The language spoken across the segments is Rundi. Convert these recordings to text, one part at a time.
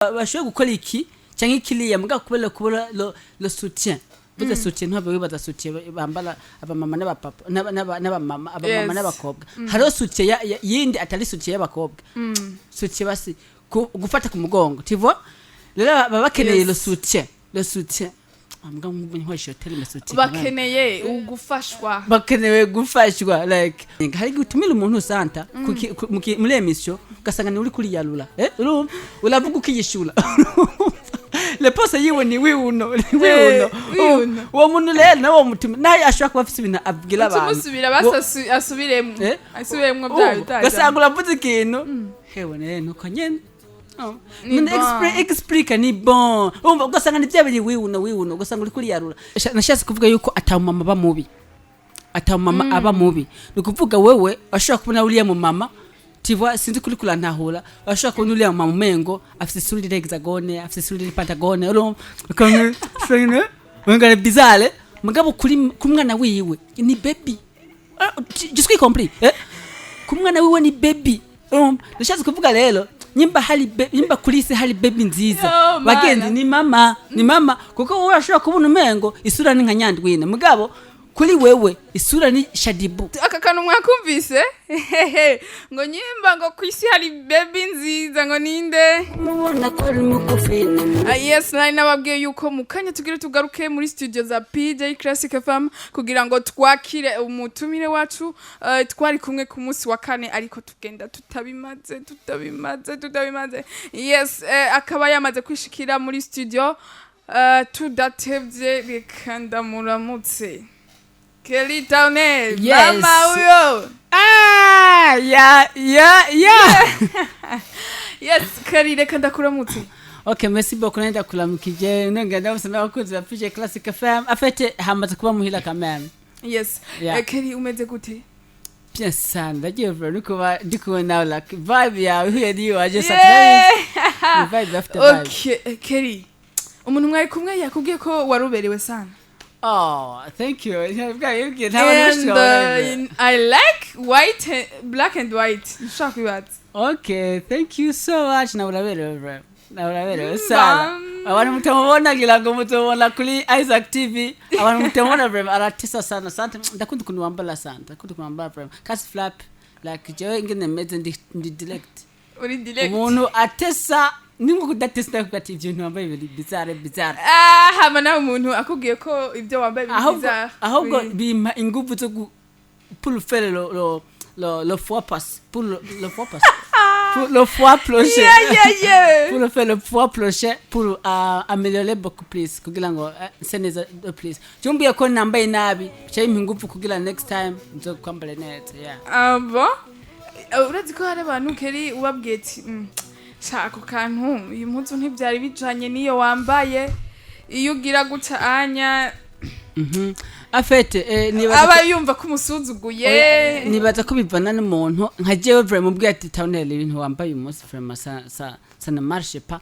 Bashoboye gukora iki canke kiriya, mugabo kubera kubura le soutien. Buze soutien, ntabwo bibaza soutien bambara abamama n'abapapa n'abamama, abamama n'abakobwa. Hariho soutien yindi atari soutien y'abakobwa, soutien basi gufata ku mugongo, tu vois. Rero baba bakeneye le soutien, le soutien. Ah, mugabo nkoresha terme soutien. Bakeneye ugufashwa. Bakenewe gufashwa. Like hari igihe utumira umuntu, Santa, muri émission, ugasanga ni uri kuriyarura, urumva uravuga ukiyishura, réponse yiwe ni wiwuno, ni wiwuno. Wiwuno. Uwo muntu rero nawe mutuma nawe ashobora kuba afise ibintu abwira abantu. Umusubira basi asubiremwo. Asubiremwo bya bitaja. Ugasanga uravuze ikintu, hewe ne nuko nyene. Oh. Ni None bon. Explique ni bon. Umva, ugasanga ni bya biri wiwuno wiwuno, ugasanga uri kuriyarura. Nashatse kuvuga yuko atamama aba mubi, atamama aba mubi. Ni ukuvuga wewe washobora kubona uriya mu mama, tu vois, sinzi kuri kurantahura, washobora kubona uriya mama umengo afise isura iri hexagone, afise isura iri pentagone, urumva ukamwe umengo ni bizarre, mugabo kuri ku mwana wiwe ni baby. Ah, je suis compris, eh, ku mwana wiwe ni baby. Urumva, ndashatse kuvuga rero nyimba hari nyimba kuri isi hari baby nziza, Oh, mana. bagenzi, ni mama, ni mama, kuko wowe urashobora kubona umengo isura ni nka Nyandwine, mugabo kuri wewe isura ni Shadibu. Aka kantu mwakumvise? Ngo nyimba ngo ku isi hari baby nziza, ngo ninde? Mubona ko ari mugufi. Ah, yes, nari nababwiye yuko mu kanya tugire tugaruke muri studio za PJ Classic FM kugira ngo twakire umutumire wacu. Twari kumwe ku munsi wa kane, ariko tugenda tutabimaze, tutabimaze, tutabimaze. Yes, akaba yamaze kwishikira muri studio. Tudatevye, reka ndamuramutse. Kelly Towner. Yes. Mama huyo. Ah, ya. Yes, Kelly, reka ndakuramutse. Ok, merci beaucoup. Nenda kuramukije, nongera ndabuse n'abakunzi ba PJ Classic FM. Afete hamaze kuba muhira quand même. Yes. Yeah. Kelly, umeze gute? Bien sana, ndagiye bro, nikuba ndi kumwe nawe, like vibe yawe ihuye n'iyo waje sa. Vibe after vibe. Okay, Kelly, umuntu mwari kumwe yakubwiye ko waruberewe sana. Oh, thank you. Bwa yibwiye nta bantu benshi And babona. I like white black and white, nshaka kwibaza. Okay, thank you so much. Nawe uraberewe bro, nawe uraberewe sana. Bam. Abantu mutamubona, ngira ngo mutamubona kuri Isaac TV. Abantu mutamubona, bro, aratesa sana. Sante, ndakunda ukuntu wambara sana, ndakunda ukuntu wambara bro, kasi flap. Like jewe ingene meze, ndi direct. Uri direct. Umuntu atesa ni nko kudatesa, ndakuvuga ati ibyo bintu wambaye biri bizarre, bizarre. Ah, hama nawe umuntu akubwiye ko ibyo wambaye biri Ahubwo bizarre? ahubwo bimpa ingufu zo pour faire le fois passe pour le fois passe pour le fois prochain. Yeah. Pour le faire le fois prochain, pour améliorer beaucoup plus, kugira ngo nse neza de plus. Cyumbiye ko nambaye nabi, bicaye bimpa ingufu kugira next time nzo kwambara neza, yeah. Ah, bon. Urazi ko hari abantu, Kelly, ubabwiye ati "Sha, ako kantu, iyi mpuzu ntibyari bijanye n'iyo wambaye, iyo ugira guca anya." En fait, nibaza Aba yumva ko umusuzuguye. Oya, nibaza ko bivana n'umuntu. Nka jewe vraiment, ubwiye ati "Tawunel, ibintu wambaye uyu munsi vraiment ça ne marche pas",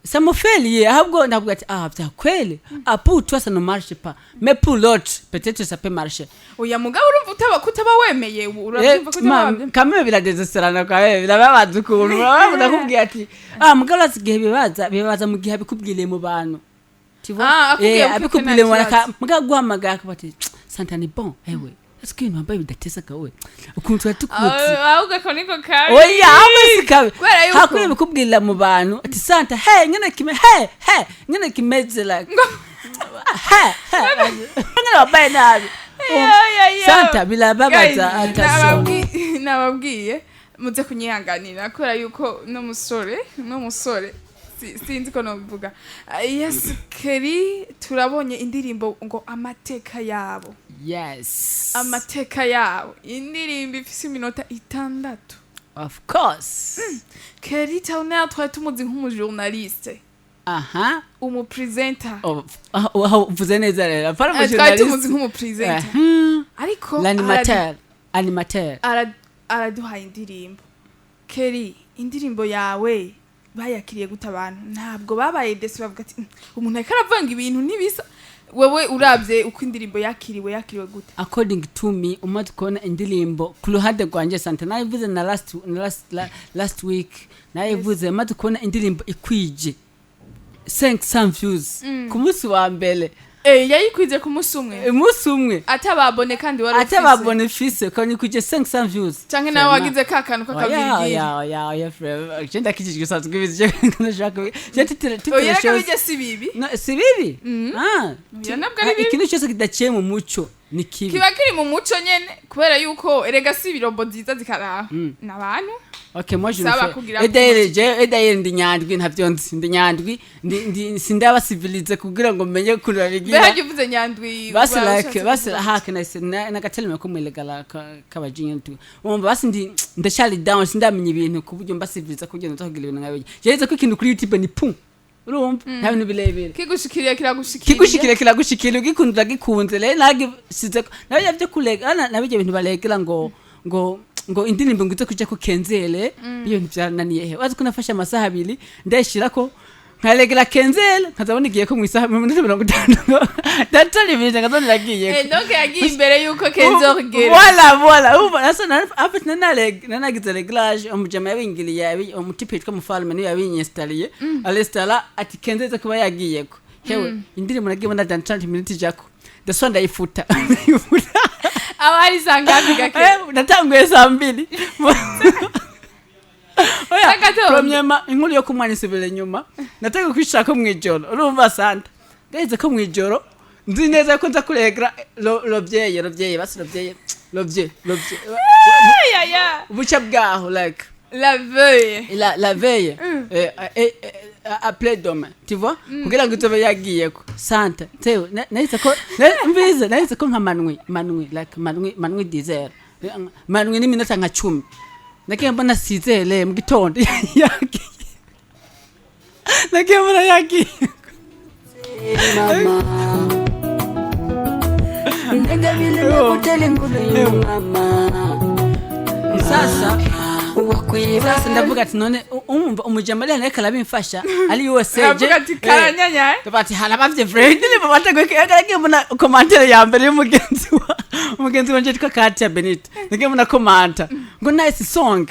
ça me fait lier. Ahubwo ndavuga ati "Ah, vya kweli, ah, pour toi ça ne marche pas, mais pour l'autre peut-être ça peut marcher." Oya, mugabo urumva utaba kutaba wemeye, urabyumva ko utaba wemeye. Kamwe biradezeserana kwawe, birababaza ukuntu urabona akubwiye ati ah, mugabo urazi igihe bibaza mu gihe abikubwiriye mu bantu. Tu vois? Ah, akubwiye Eh, ukeke abikubwiriye mu nta bantu, kibazo. mugabo guhamagara akavuga ati "Santa, ni bon, ewe ese ko ibintu wambaye bidatesa kawe, ukuntu tuba tukuzi." Ah, ahubwo ako niko kabi. Oya, ahubwo si kabi. Kubera yuko- Hakwiye bikubwirira mu bantu ati "Santa, he nyene kime, he he nyene kimeze like he he nyene wambaye nabi." Yo, yo, yo. Santa, birababaza. Guys, Attention. Nababwiye muze kunyihanganira kubera yuko no musore sinzi ko nobivuga. Ah, yes, Kelly, turabonye indirimbo ngo "Amateka Yabo". Yes. "Amateka Yabo", indirimbo ifise iminota 6. Of course. Kelly Towner twari tumuzi nk'umujournaliste, umupresenter. Oh, aho uvuze neza rero, apana. Twari tumuzi nk'umupresenter, ariko L'animateur, animateur. Araduhaye indirimbo. Kelly, indirimbo yawe bayakiriye gute? Abantu ntabwo babaye déçus, bavuga ati umuntu ariko aravanga ibintu ntibisa"? Wewe uravye uko indirimbo yakiriwe, yakiriwe gute? According to me, umaze kubona indirimbo, ku ruhande rwanje, sante nayivuze na last week nayivuze, maze kubona indirimbo ikwije 500 views ku munsi wa mbere. Yayikwize ku munsi umwe? Umunsi umwe. Atababone kandi wari ufise. Atababone fise, ukabona ikwije 500 views. Canke nawe wagize ka kantu Oya. k'akabirigiri? Oya, oya, oya, frère, je ndakijijwe, usanzwe ubizi, je ndashaka je titire Oya, reka, chose. bijya si bibi. No, si bibi. Ah, Oya, ntabwo ari bibi. Ikintu cyose kidaciye mu muco ni kibi. Kiba kiri mu muco nyene, kubera yuko erega si ibirombo nziza zikaraba n'abantu. Ok, moi je ne Saba fais. kugira Et d'ailleurs, je, et d'ailleurs ndi Nyandwi, ntavyo nzi, ndi Nyandwi, ndi sindaba civilisé kugira ngo menye ukuntu babigira. Mbe harya uvuze Nyandwi, Basi uba like ushatse basi kuvuga? Ha kana se nagateleme ko mwilegala kabajinye tu. Umva, basi ndi ndacyari down, sindamenya ibintu ku buryo mba civilisé kugira ngo nzakugira ibintu nkabijya. Je ko ikintu kuri YouTube ni pum. Urumva? Nta bintu birebire. Kigushikiriye kiragushikiriye. Kigushikire kiragushikira, ugikunda uragikunze. Rero nagisize nabyo byo kurega nabyo bintu baregera ngo indirimbo ngo ize kuja ku kenzere, ibyo bintu byarananiye. He wazi ko nafashe amasaha 2 ndayishirako, nkaregera kenzere, nkazabona igiye ko mu isaha mu minota 50 datari ibintu, nkazabona iragiye. Donc yagiye imbere yuko Kenzo gera. Voilà, umva, nasa afite nanagize réglage, umujama yabingiriye, umutipe yitwa Mufalme niwe yabinyinstaliye, alestala ati kenzeze kuba yagiyeko. Hewe, indirimbo nagiye mbona dans 30 minutes ijako, ndasubira ndayifuta, ndayifuta. Aba hari sangapi gake? Natanguye saa 2. Oya. Z'agatondo. Premièrement, inkuru yo kumwana isubira inyuma, natanguye kwishaka mw'ijoro. Urumva, santa ndaheze ko mw'ijoro nzi neza ko nza kuregra lovyeye lovyeye, basi lovyeye lovye lovye. Ya ya. Ubuca bwaho, like La veille. La veille, après demain, tu vois, kugira ngo izobe yagiyeko. Santa tewe nahise ko mbize, nahise ko nka manwi like manwi 10h, manwi n'iminota nka 10, nagiye mbona 6h mu gitondo yagiye, nagiye mbona yagiye. Mama, ndengabile nakutela inkulu mama. Sasa wakwiba. Sasa ndavuga ati none umva, umujama ari ariko arabimfasha ari USA. Aravuga ati karanyanya. Bati harabavye vrai indirimbo bateguye, karagiye mbona commentaire ya mbere y'umugenzi wa umugenzi wanje yitwa Katia Benito, nagiye mbona commenta ngo "Nice song",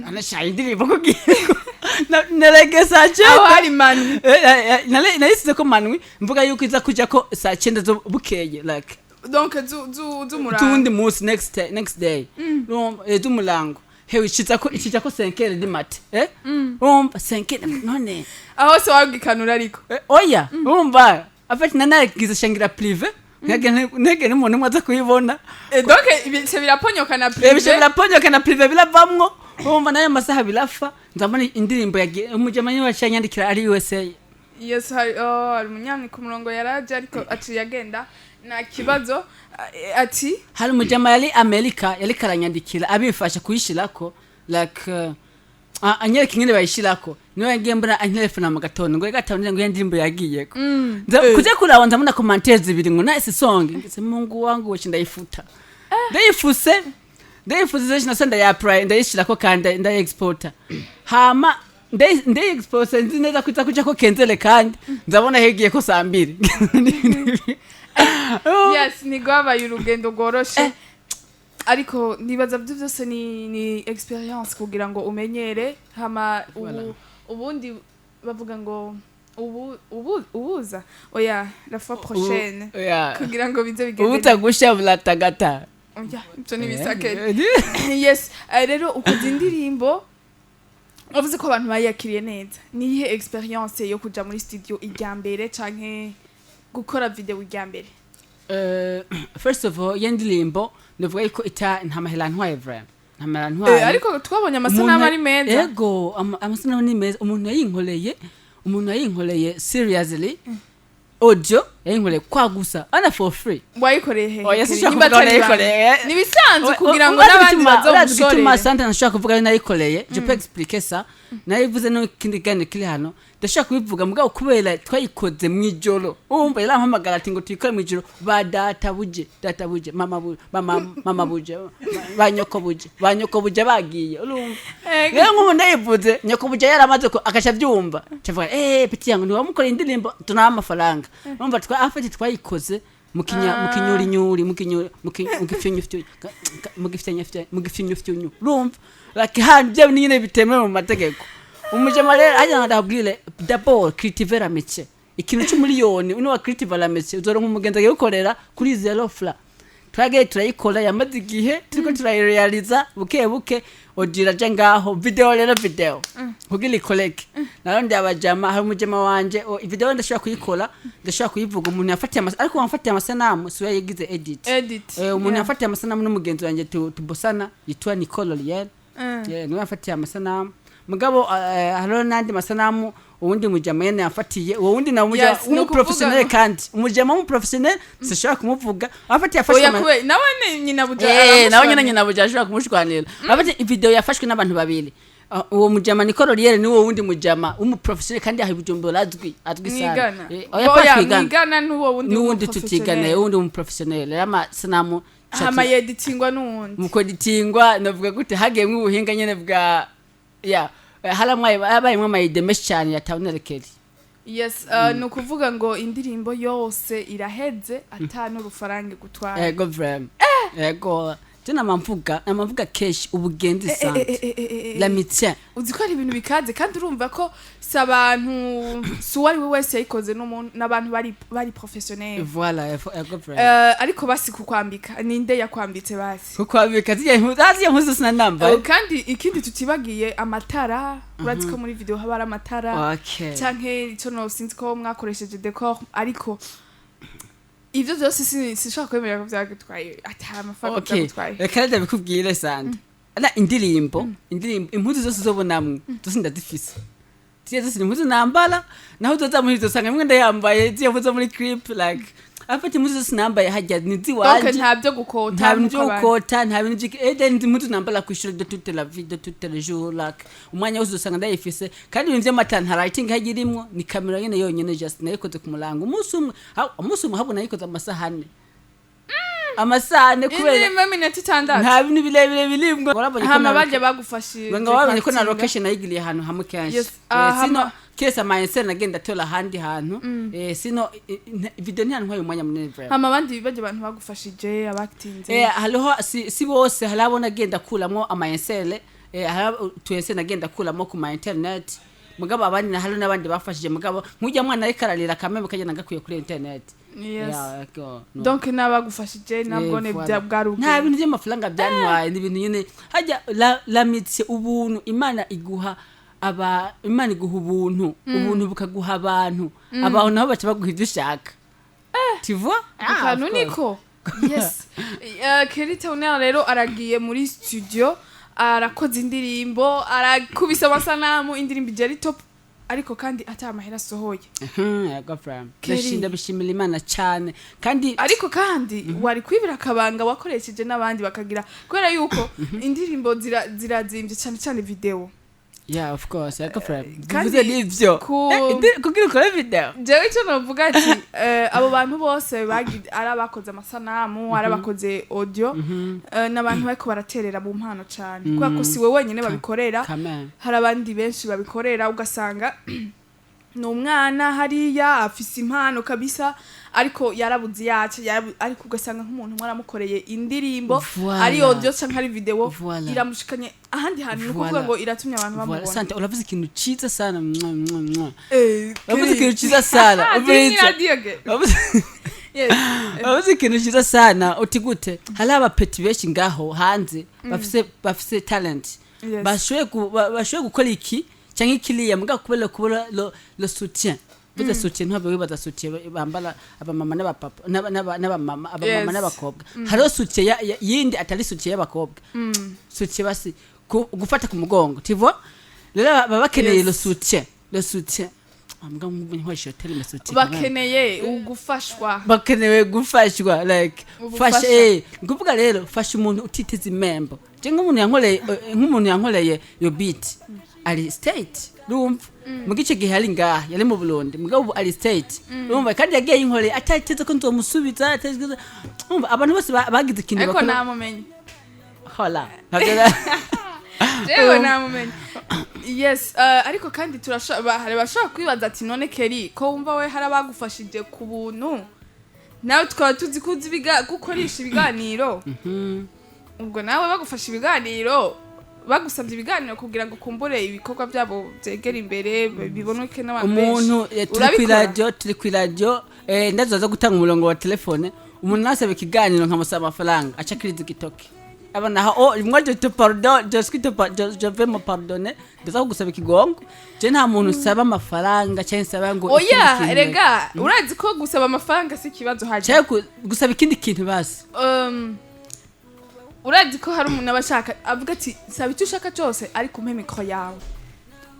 anashaye indirimbo kugira narege saa Aho 9. hari manwi. Nayisize ko manwi, mvuga yuko iza kuja ko saa 9 zo bukeye, like Donc zu z'umurango. Tuwundi munsi, next day, next day. Urumva, z'umurango. Hewe, ikiza ko 5h du mat, urumva, 5h none. Aho se wagikanura ariko? Oya, urumva, afati nanagize shangira privé, ntege n'umuntu umwe aza kuyibona. Donc ibice biraponyoka na Bice privé. biraponyoka na privé biravamwo. Urumva, nayo masaha birafa, nzabona indirimbo yagiye. Umujama niwe waciye anyandikira ari USA. Yes, hari, oh, hari umunyamyi ku murongo yaraje, ariko aciye agenda, nta kibazo. Ati Hari umujama yari Amerika yariko aranyandikira abifasha kuyishirako, like anyereka ingene bayishirako. Niwe yagiye mbona antelefona mu gatondo ngo reka ngo iyo ndirimbo yagiyeko. Kuja kuraba, ndabona commentaire zibiri ngo "Nice song". Ngise Mungu wangu, wacu ndayifuta, ndayifuse, ndayifuse, nasa ndayapply, ndayishirako kandi ndayiexporta. Hama ndayiexporta nzi neza ko iza kuja ko kenzele, kandi nzabona hegiye ko saa 2. Yes, ntigwabaye urugendo rworoshe, ariko nibaza byo byose ni experience kugira ngo umenyere. Hama ubu Voilà. ubundi bavuga ngo ubu ubuza, oya, la fois prochaine, kugira ngo bize bigende. Ubutagusha buratagata. Oya, ibyo ni bisake. Yes, rero ukoze indirimbo, wavuze ko abantu bayakiriye neza. Ni iyihe experience yo kuja muri studio irya mbere canke gukora video irya mbere? First of all, iyo ndirimbo ndavuga yuko ita nta mahera ntwaye, vraiment nta mahera ntwaye. Ariko twabonye amasanamu ari meza. Ego, amasanamu ni meza. Umuntu yayinkoreye seriously, audio yayinkoreye kwa gusa ana for free. Wayikoreye hehe? Oya, sinshaka Nimba kuvuga aho atari ibanga. nayikoreye. Ni ibisanzwe kugira ngo Urazi n'abandi urazi gituma bazomushorere. Santa ntashobora kuvuga ayo nayikoreye. Je peux expliquer ça, nayivuze no kindi kiganiro kiri hano, ndashobora kubivuga, mugabo kubera twayikoze mw'ijoro, urumva, yarampamagara ati ngo tuyikore mw'ijoro, ba data buje, data buje, mama buje, mama buje, ba nyoko buje, ba nyoko buje bagiye, urumva. Ego. Rero nk'ubu ndayivuze, nyoko buje yaramaze ko akaca abyumva, cavuga petit yangu ntiwamukoreye indirimbo, tunaha amafaranga. Urumva. Afite twayikoze mu kinya, mu kinyurinyuri, mu kinyuri, mu gifyunyufyunyu, mu gifyunyufyunyu, mu gifyunyufyunyu, urumva, like hano bya bintu nyine bitemewe mu mategeko. Umujama rero hajya ngo ndabwire, d'abord cultiver l'amitié, ikintu c'umuliyoni uno wa cultiver l'amitié, uzoronka umugenzi agiye gukorera kuri zéro franc. Twagiye turayikora, yamaze igihe turiko turayirealiza buke buke. Audio iraja ngaho, video rero, video kugira ikoreke nayo abajama, hari umujama wanje video ndashobora kuyikora, ndashobora kuyivuga, umuntu yafatiye ariko wamfatiye amasanamu siwe yagize edit. Edit. Umuntu yafatiye amasanamu n'umugenzi wanje tubosana yitwa Nicole Riel. Niwe yafatiye amasanamu, mugabo hariho n'andi masanamu uwundi mujama yene yafatiye, uwo wundi nawe umujama Yes, ni ukuvuga w'umuprofessionnel, kandi umujama w'umuprofessionnel sinshobora kumuvuga, afatiye afashe Oya, kubera nawe ni nyina buja. Nawe nyine nyina buja ashobora kumushwanira. Afatiye video yafashwe n'abantu babiri. Uwo mujama Nicole Riel ni wo wundi mujama w'umuprofessionnel, kandi aha i Bujumbura azwi, azwi sana. Mwigana? Oya, pas Oya, twigana. Mwigana n'uwo wundi N'uwundi w'umuprofessionnel. tutigana, wundi w'umuprofessionnel rero amasanamu Hama yeditingwa n'uwundi. Mu kweditingwa navuga gute, hagiyemwo ubuhinga nyene bwa ya haramwaye, habayemwo ama idées menshi cyane ya Tawunerekeri. Yes, ni ukuvuga ngo indirimbo yose iraheze ata n'urufaranga gutwara? Ego, vraiment, ego. Je namamvuga kenshi ubugenzi sante, l'amitié. Uzi ko ari ibintu bikaze, kandi urumva ko si abantu, si uwo ari we wese yayikoze, n'abantu bari professionnel. Voilà, ego vraiment. Ariko basi kukwambika, ninde yakwambitse basi? Kukwambika ziriya mpuzu sinanambaye. Kandi ikindi tutibagiye, amatara. Urazi ko muri video haba hari amatara, canke ico no sinzi ko mwakoresheje décor, ariko ivyo vyose sinshobora kwemera ko vyagutwaye ata amafaranga vyagutwaye. Reka rero ndabikubwire, sante, na indirimbo, impuzu zose uzobonamwe zose ndazifise, ziriya zose ni impuzu nambara, naho uzoza muri uzosanga imwe ndayambaye, ziriya mpuzu zo muri clip, like afite impuzu zose nambaye hajya ni Donc ziwanje. nta byo gukota? Nta bintu byo nk'uko abandi. gukota, nta bintu ede impuzu nambara kw'ishuri de toute la vie, de toute le jour, like umwanya wose usanga ndayifise. Kandi ibintu vy'amatara, nta lighting hajya irimwo, ni kamera nyene yonyene, just nayikoze ku murango umunsi umwe, umunsi umwe, ahubwo nayikoze amasaha 4, amasaha 4 kubera Indirimbo y'iminota 6. Nta bintu birebire birimwo. Warabonye ko Hama barya bagufashije ngo wabonye ko na kwatinga. location nayigiriye ahantu hamwe kenshi. Yes, sino kese ama insert nagenda atola ahandi hantu, sino video ntiyantwaye umwanya munini vraiment. Hama abandi barya abantu bagufashije abatinze? Hariho si bose, hari abo nagenda kuramwo ama insert, hari tu insert nagenda kuramo ku ma internet, mugabo abandi na hariho n'abandi bafashije, mugabo nk'ujya mwana ariko ararira kameme kagenda gakwiye kuri internet. Yes. Yeah, ego, no. Donc n'abagufashije nabwo Voilà. bya bwari Nta ubwenge. bintu by'amafaranga byantwaye, ni ibintu nyine hajya l'amitié, ubuntu Imana iguha aba, Imana iguha ubuntu, ubuntu bukaguha abantu, abantu nabo baca baguha ibyo ushaka, tu vois? Akantu Of course. niko. Yes. Kelly Towner rero aragiye muri studio, arakoze indirimbo, arakubise amasanamu, indirimbo ijya ari top, ariko kandi ata amahera asohoye. Yego, Frank. Kelly. Ndabishimira Imana cyane kandi. Ariko kandi wari kwibira akabanga wakoresheje n'abandi bakagira, kubera yuko indirimbo zirazimbye cyane cyane video. Yeah, of course, yego, Frank. Kandi Bivuze nivyo. Kugira ukore video. Jewe icyo navuga ati abo bantu bose ari abakoze amasanamu, ari abakoze audio, n'abantu bariko baraterera mu mpano cyane, kubera ko si we wenyine babikorera. Quand même. Hari abandi benshi babikorera, ugasanga ni umwana hariya afise impano kabisa, ariko yarabuze yacu ariko ugasanga nk'umuntu umwe aramukoreye indirimbo, Voilà. ari audio canke ari video, Voilà. iramushikanye ahandi hantu, ni ukuvuga Voilà. ngo iratumye abantu Voilà, bamubona. Sante, uravuze ikintu ciza sana. Mwa, mwa, mwa. Uravuze Kelly. ikintu ciza sana. Ah, Ubwiza. radio ge. Yes. Uravuze ikintu ciza sana, uti gute hari abapeti benshi ngaho hanze bafise talent, bashoboye gukora iki canke kiriya, mugabo kubera kubura le soutien. Buze soutien, ntabwo wibaza soutien bambara abamama n'abapapa n'abamama, abamama n'abakobwa. Hariho soutien yindi atari soutien y'abakobwa, soutien basi gufata ku mugongo, tu vois? Rero baba bakeneye le soutien. Mbwa nk'ubu nkoresha iyo terme soutien. Bakeneye ugufashwa. Bakenewe gufashwa, like Ubufasha. fasha, ni kuvuga rero fasha umuntu utiteze imembo. Je nk'umuntu yankoreye, nk'umuntu yankoreye iyo beat ari States, urumva, mu gice gihe ari ngaha yari mu Burundi, mugabo ubu ari States, urumva, kandi yagiye yinkoreye atateze ko nzomusubiza, atiteze, urumva, abantu bose bagize ikintu Ariko bakora. namumenye. Hola. Jewe namumenye. Yes, ariko kandi hari abashobora kwibaza ati: "None Kelly, ko wumva we hari abagufashije ku buntu, nawe tukaba tuzi ko uzi gukoresha ibiganiro, ubwo nawe bagufasha ibiganiro, bagusabye ibiganiro kugira ngo ukumbure ibikorwa byabo byegere imbere, biboneke n'abantu benshi?" Umuntu turi kuri Urabikora? radio, turi kuri radio, ndazoza gutanga umurongo wa telefone. Umuntu nasaba ikiganiro nkamusaba amafaranga, aca akiriza igitoki abana aho. Oh, moi je te pardonne, je suis te par- je vais me pardonner, ndaza kugusaba ikigongo. Je nta muntu usaba amafaranga cyangwa nsaba ngo ikindi Oya. kintu. Rega urazi ko gusaba amafaranga si ikibazo hajya. Cyangwa gusaba ikindi kintu basi. Urazi ko hari umuntu aba ashaka, avuga ati: "Saba icyo ushaka cyose, ariko umpe mikoro yawe."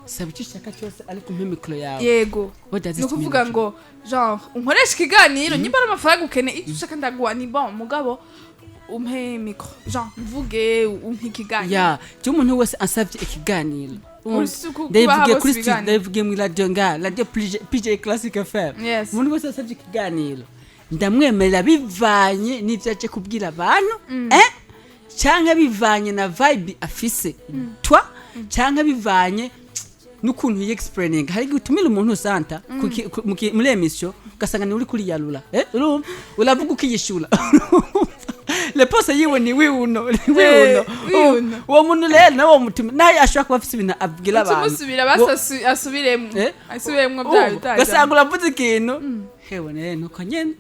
Saba icyo ushaka cyose, ariko umpe mikoro yawe. Yego. What does Ni it mean? ukuvuga ngo genre unkoreshe ikiganiro, nimba ari amafaranga ukeneye, icyo ushaka ndaguha, ni bon, mugabo umpe mikoro, genre mvuge, umpe ikiganiro. Ya, cyo umuntu wese ansabye ikiganiro, Uretse kubaha ndayivugiye bose kuri studio, ibiganiro. ndayivugiye muri radio, nga radio PJ Classic FM. Yes. Umuntu wese asabye ikiganiro ndamwemerera, bivanye n'ibyo aje kubwira abantu, canke bivanye na vibe afise twa, canke bivanye n'ukuntu yexplaining. Hari igihe utumira umuntu santa muri émission, ugasanga ni uri kuriyarura, urumva uravuga ukiyishura, réponse yiwe ni wiwuno, ni wiwuno. Wiwuno. Uwo muntu rero nawe mutuma nawe ashobora kuba afise ibintu abwira abantu. Umusubira basi asubiremwo. Eh? Asubiremwo bya bitaja. Ugasanga uravuze ikintu, hewe ne nuko nyene.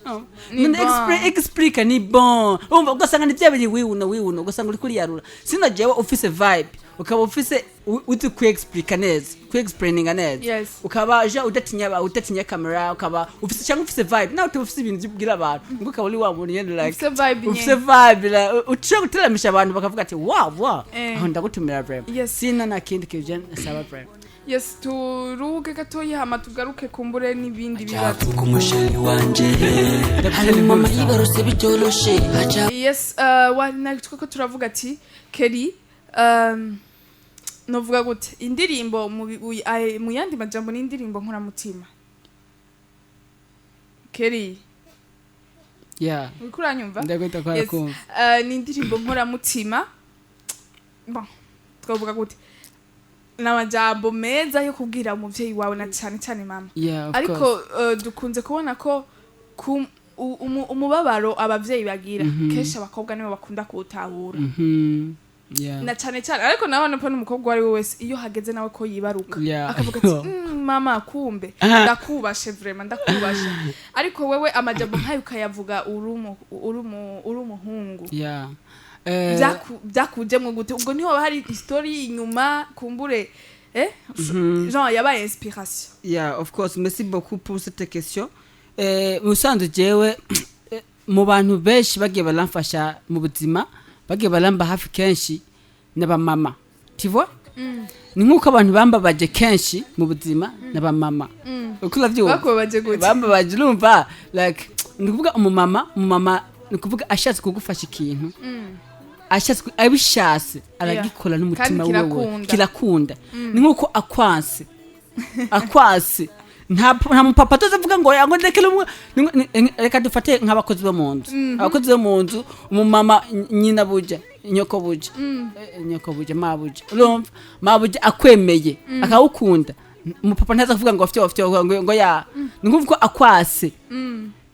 Oh. Ni None bon. Explique ni bon. Umva, ugasanga ni bya biri wiwuno wiwuno, ugasanga uri kuriyarura. Sino jewe ufise vibe, ukaba ufise uzi ku-explica neza, ku-explaininga neza, ukaba je udatinya udatinya kamera, ukaba ufise cyangwa ufise vibe, nawe utaba ufise ibintu byubwira abantu ngo ukaba uri wa muntu nyene like Ufise vibe ufise nyene. vibe like, ushobora guteramisha abantu bakavuga ati: "Wow, wow." Aho ndagutumira vraiment. Sina na kindi kintu je nsaba vraiment. Yes, turuhuke gatoya, hama tugaruke kumbure n'ibindi bibazo. Cyavuga umusheri wanje hari mama yibarutse bitoroshe aca. Yes, ko turavuga ati Kelly, novuga gute, indirimbo mu yandi majambo ni indirimbo nkoramutima, Kelly. Yeah. Uriko uranyumva? Ndakwita ko Yes. kumva. Ni indirimbo nkoramutima. Bon, twavuga gute, ni amajambo meza yo kubwira umuvyeyi wawe, na cyane cyane mama. Yeah, of Ariko course. dukunze kubona ko umubabaro abavyeyi bagira, kenshi abakobwa nibo bakunda kuwutahura. Na cyane cyane, ariko nawe pa n'umukobwa uwo ari we wese, iyo hageze nawe ko yibaruka, akavuga ati: mama, kumbe ndakubashe, vraiment ndakubashe." Ariko wewe amajambo nk'ayo ukayavuga uri umuhungu. Yeah. Byakujemwo gute? Ubwo niho haba hari histoire inyuma kumbure, genre yabaye inspiration? Yeah, of course. Merci beaucoup pour cette question. Musanzwe jewe mu bantu benshi bagiye baramfasha mu buzima, bagiye baramba hafi kenshi, n'abamama, tu vois? Ni nk'uko abantu bambabaje kenshi mu buzima n'abamama, uko uravyumva? Bakubabaje gute? Bambabaje, urumva, like ni ukuvuga umumama ni ukuvuga ashatse kugufasha ikintu, ashatse abishatse aragikora n'umutima Kandi wiwe. kirakunda. Kirakunda. Ni nk'uko akwanse nta mupapa atazavuga ngo ngo ndekere umwe. Reka dufate nk'abakozi bo mu nzu, abakozi bo mu nzu, umumama nyina buja, nyoko buja, nyoko buja, mabuja, urumva mabuja akwemeye akawukunda, umupapa ntaza kuvuga ngo afite afite ngo ya. Ni nk'uko akwase,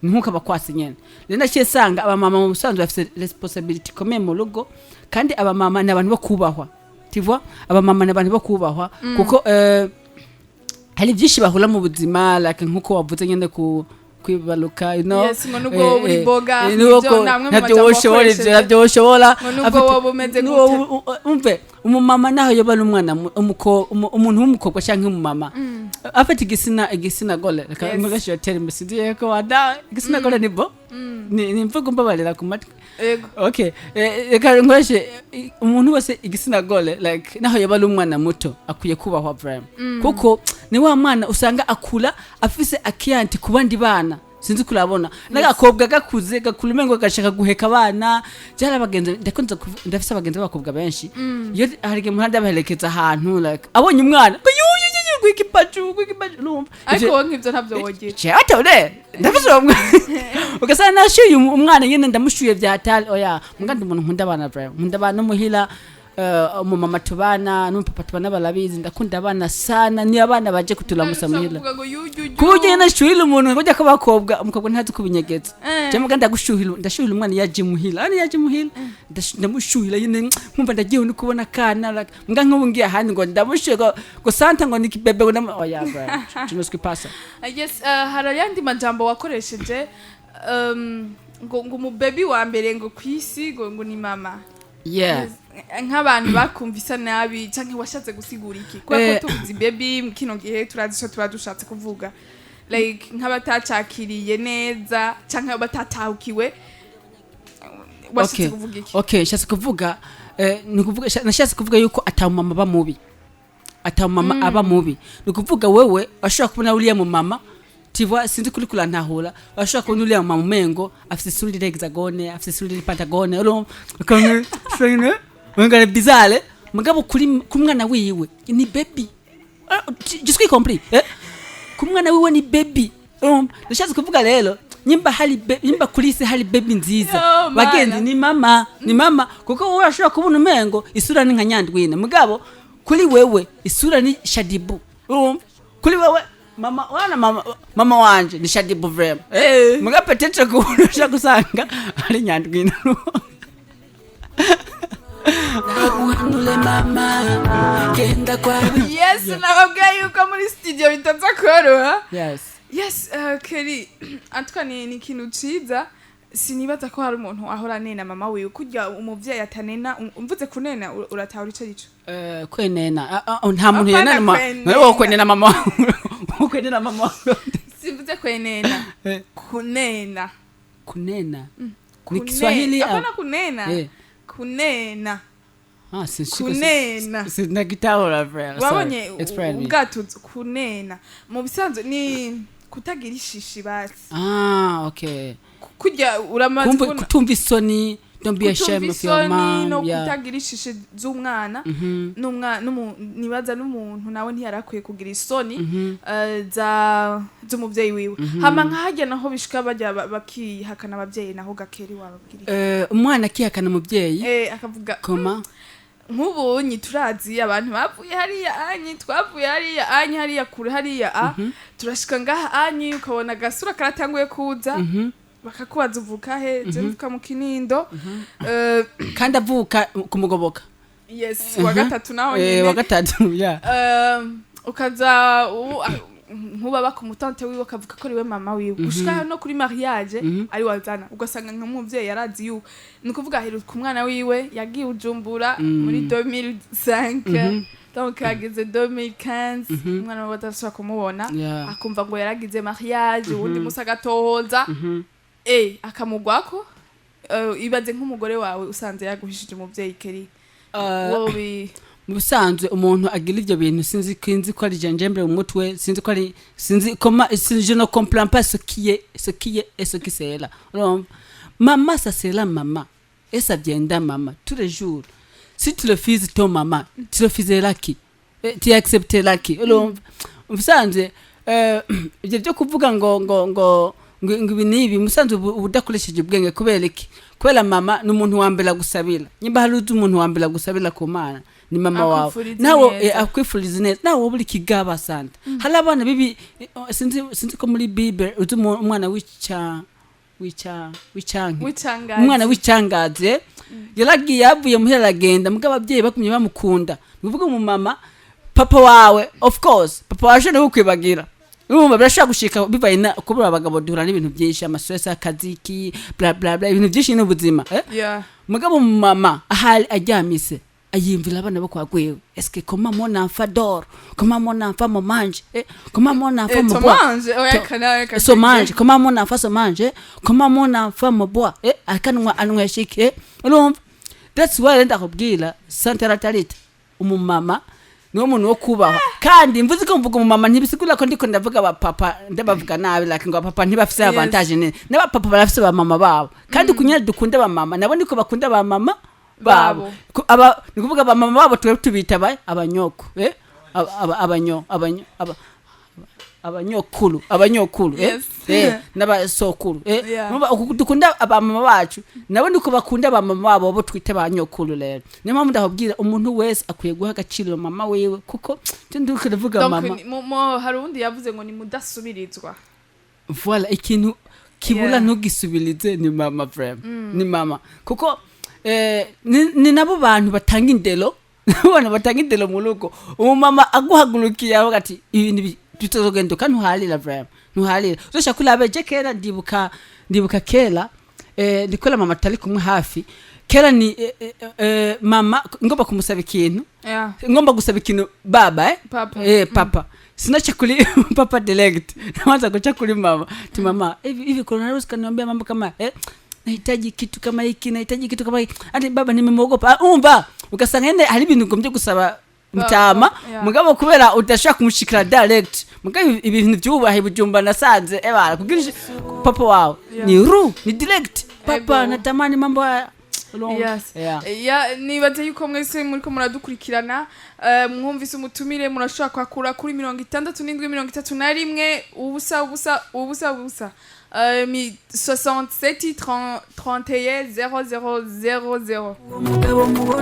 ni nk'uko abakwase nyene. Rero naciye sanga abamama mu busanzwe bafite responsibility ikomeye mu rugo, kandi abamama ni abantu bo kubahwa, tu vois? Abamama ni abantu bo kubahwa kuko hari byinshi bahura mu buzima, like nkuko wavuze nyene ku kwibaruka. Yes, ngo nubwo wowe uri boga, nubwo nibyo namwe mu ntabyo majambo woshobora ivyo wakoresheje. ntabyo woshobora. Ngo nubwo wowe umeze Nubwo gute. Umve, umumama naho yoba ari umwana umuntu w'umukobwa canke umumama afite igisina gore, reka nkoreshe iyo terme, sinzi ko wada igisina gore ni bo ni imvugo, mbabarira ku matwi. Yego. Okay, reka nkoreshe umuntu wese igitsina gore, like naho yaba ari umwana muto akwiye kubahwa vraiment, kuko ni wa mwana usanga akura afise akiyanti ku bandi bana. Sinzi kurabona n'agakobwa gakuze gakura umengo gashaka guheka abana. Byari abagenzi ndakunze ndafise abagenzi b'abakobwa benshi, iyo hari igihe muhanda baherekeza ahantu, like abonye umwana ngo yuyu yuyu gwikipaju gwikipaju, urumva? Ariko wowe nk'ibyo ntabyo wogira. Cyatore ndafise uwo mwana, ugasanga nashyuye umwana nyine, ndamushyuye bya tari. Oya, mbwa ndi umuntu nkunda abana bro, nkunda abana muhira. Umumama tubana n'umupapa tubana barabizi, ndakunda abana sana. Niyo abana baje kuturamusa muhira, Uvuga ngo yu yu yu. Ku buryo nyine nashuhira umuntu, burya ko abakobwa, umukobwa ntazi kubinyegeza. Jewe muga ndagushuhira, ndashuhira umwana iyo aje muhira, hano iyo aje muhira ndamushuhira nyine, nkumva ndagiye no kubona akana, like, mbwa nk'ubu ngiye ahandi ngo ndamushuhira ngo santa ngo ni kibebe, ngo oya bro, je ne suis pas ça. Yes, hari ayandi majambo wakoresheje, ngo umubebi wa mbere ngo kwisi ngo ni mama. Yeah. Yes, nk'abantu bakumvisa nabi canke washatse gusigura iki? Kubera ko tuvuze baby mu kino gihe turazi ico tuba dushatse kuvuga, like nk'abatacakiriye neza canke batatahukiwe, washatse kuvuga iki? Okay, nshatse kuvuga, ni kuvuga, nashatse kuvuga yuko ata mama aba mubi, ata mama aba mubi. Ni ukuvuga wewe washobora kubona uriya mu mama, tu vois, sinzi kuri kurantahura, washobora kubona uriya mama umengo afise isura iri hexagone, afise isura iri pentagone, urumva ukamwe umengo ari bizarre, mugabo kuri ku mwana wiwe ni baby. Je suis compris, eh, ku mwana wiwe ni baby, urumva. Ndashatse kuvuga rero nyimba hari nyimba kuri isi hari baby nziza, Oh, mana. bagenzi, ni mama, ni mama, kuko wowe urashobora kubona umengo isura ni nka Nyandwine, mugabo kuri wewe isura ni Shadibu, urumva. Kuri wewe mama wana mama, mama wanje ni Shadibu vraiment, eh, mugabo peut-être ko ushobora gusanga ari Nyandwine. Naguhanure mama, genda kwa Yes, nababwiye yuko muri studio bitaza koroha. Yes. Yes, Kelly, en tout cas ni ikintu ciza. Sinibaza ko hari umuntu ahora anena mama wiwe kurya umuvyeyi atanena. Umvuze kunena, uratahura ico arico? Kwenena. Nta muntu Apana. yenena mama. Kwenena. Wowe kwenena mama wawe, kwenena mama wawe. Simvuze kwenena. Kunena. Kunena ni Kiswahili? Hapana, kunena. Kunena. Ah, Kunena. Sinagitahura frère. Wabonye Explain me. ubwatuzi? Kunena mu bisanzwe ni kutagira ishishi basi. Ah, okay. Kurya uramaze Kumva kubona kutumva isoni, don't be kutumva ashamed of your isoni mom. No Yeah. kutagira ishishi z'umwana nibaza n'umuntu nawe ntiyarakwiye kugira isoni za z'umuvyeyi wiwe. Hama nkahajya naho bishika bajya bakihakana abavyeyi, naho gakeri wababwira iki? Umwana akihakana umubyeyi? Akavuga Koma? Nk'ubunyi turazi abantu bavuye hariya anyi, twavuye hariya anyi, hariya kure, hariya a turashika ngaha anyi, ukabona agasura karatanguye kuza, bakakubaza uvuka he? Je mvuka mu Kinindo. Kandi avuka kumugoboka. Yes, wa gatatu naho nyene. Wa gatatu, yeah. Ukaza nk'ubaba ku mutante wiwe, akavuga ko ariwe mama wiwe, gushika no kuri mariage ari wazana, ugasanga nk'umuvyeyi yarazi yuko, ni ukuvuga aheruka umwana wiwe yagiye Ujumbura muri 2005, donc hageze 2015 umwana wiwe adashobora kumubona. Akumva ngo yaragize mariage, uwundi musi agatohoza, akamugwako. Ibaze nk'umugore wawe usanze yaguhishije umuvyeyi, Keri, wowe? Mu bisanzwe umuntu agira ivyo bintu, sinzi, sinzi ko ari gingembre mu mutwe, sinzi ko ari, sinzi comment, je ne comprends pas ce qui est, ce qui est et ce qui sera, urumva. Mama, ça sera mama et ça viendra mama tous les jours. Si tu refuses ton maman, tu refuseras qui? Tu accepteras qui? Urumva, mu bisanzwe ibyo byo kuvuga ngo ibi n'ibi, musanzwe uba udakoresheje ubwenge. Kubera iki? Kubera mama ni umuntu wa mbere agusabira. Nimba hari uzi umuntu wa mbere agusabira ku Mana, ni mama wawe. Akwifuriza Nawe neza. Akwifuriza neza. Nawe wowe uri kigaba santa. Hari abana bibi, sinzi ko muri Bible uzi umwana wica wica wicyanke. W'icangazi. Umwana w'icangaze yaragiye, yavuye muhira aragenda, mugabo ababyeyi bagumye bamukunda. Ni ukuvuga umumama, papa wawe, of course papa wawe ashobora kukwibagira, urumva, birashobora gushika bivaye na kubura. Abagabo duhura n'ibintu byinshi, ama stress, akazi ki, bla bla bla, ibintu byinshi n'ubuzima, eh? Yeah. Mugabo mama ahari aryamise ayimvira abana bo kwa gwewe: "Est-ce que comment mon enfant dort? Comment mon enfant me mange, eh? Comment mon enfant me boit?" Tomange oya kana Se mange, comment mon enfant se mange, eh? Comment mon enfant me boit, eh? Akanwa anywesha iki, eh? Urumva, that's why ndakubwira santeratarita, umumama niwo muntu wo kubahwa. Kandi mvuze ko mvuga umumama, ntibisigura ko ndiko ndavuga abapapa ndabavuga nabi, like ngo abapapa ntibafise avantage nini. N'abapapa barafise abamama babo, kandi kunyara dukunda abamama nabo niko bakunda abamama babo. Babo. Aba ni kuvuga abamama babo twe tubita abanyoko, eh, abanyo abanyo aba Abanyokuru, abanyokuru, eh? N'abasokuru, eh? Urumva, uku dukunda abamama bacu, nabo niko bakunda abamama babo bo twita ba nyokuru. Rero niyo mpamvu ndakubwira, umuntu wese akwiye guha agaciro mama wiwe, kuko ndiko ndavuga Donc, mama. hari uwundi yavuze ngo ni mudasubirizwa. Voilà, ikintu kibura ntugisubirize ni mama, vraiment ni mama, kuko ni nabo bantu batanga indero, nabo bantu batanga indero mu rugo. Umumama aguhagurukiye avuga ati ibintu bitazogenda, ntuharira, vraiment ntuharira. Uzosha kuraba je kera, ndibuka kera, ndikora mama atari kumwe hafi. Kera ni mama ngomba kumusaba ikintu, ngomba gusaba ikintu baba, Papa. Papa, sinacha kuri papa direct, naanza kucha kuri mama ti mama, hivi hivi coronavirus kaniambia mambo kama nahitaji kitu kama hiki, nahitaji kitu kama hiki, ati baba nimemwogopa. Ah, umva, ugasanga nyene hari ibintu ngombye gusaba mutama, mugabo kubera udashaka kumushikira direct, mugabo ibintu byubahe bujumba nasanze ebara kugira papa wawe ni ru ni direct papa, Ego. natamani mambo haya. Urumva? Yes. Yeah. Ya, nibaze yuko mwese muriko muradukurikirana, mwumvise umutumire. Murashobora kwakura kuri 67 31 0 0 0 0, 67 31 00 00. Umugabo mubona.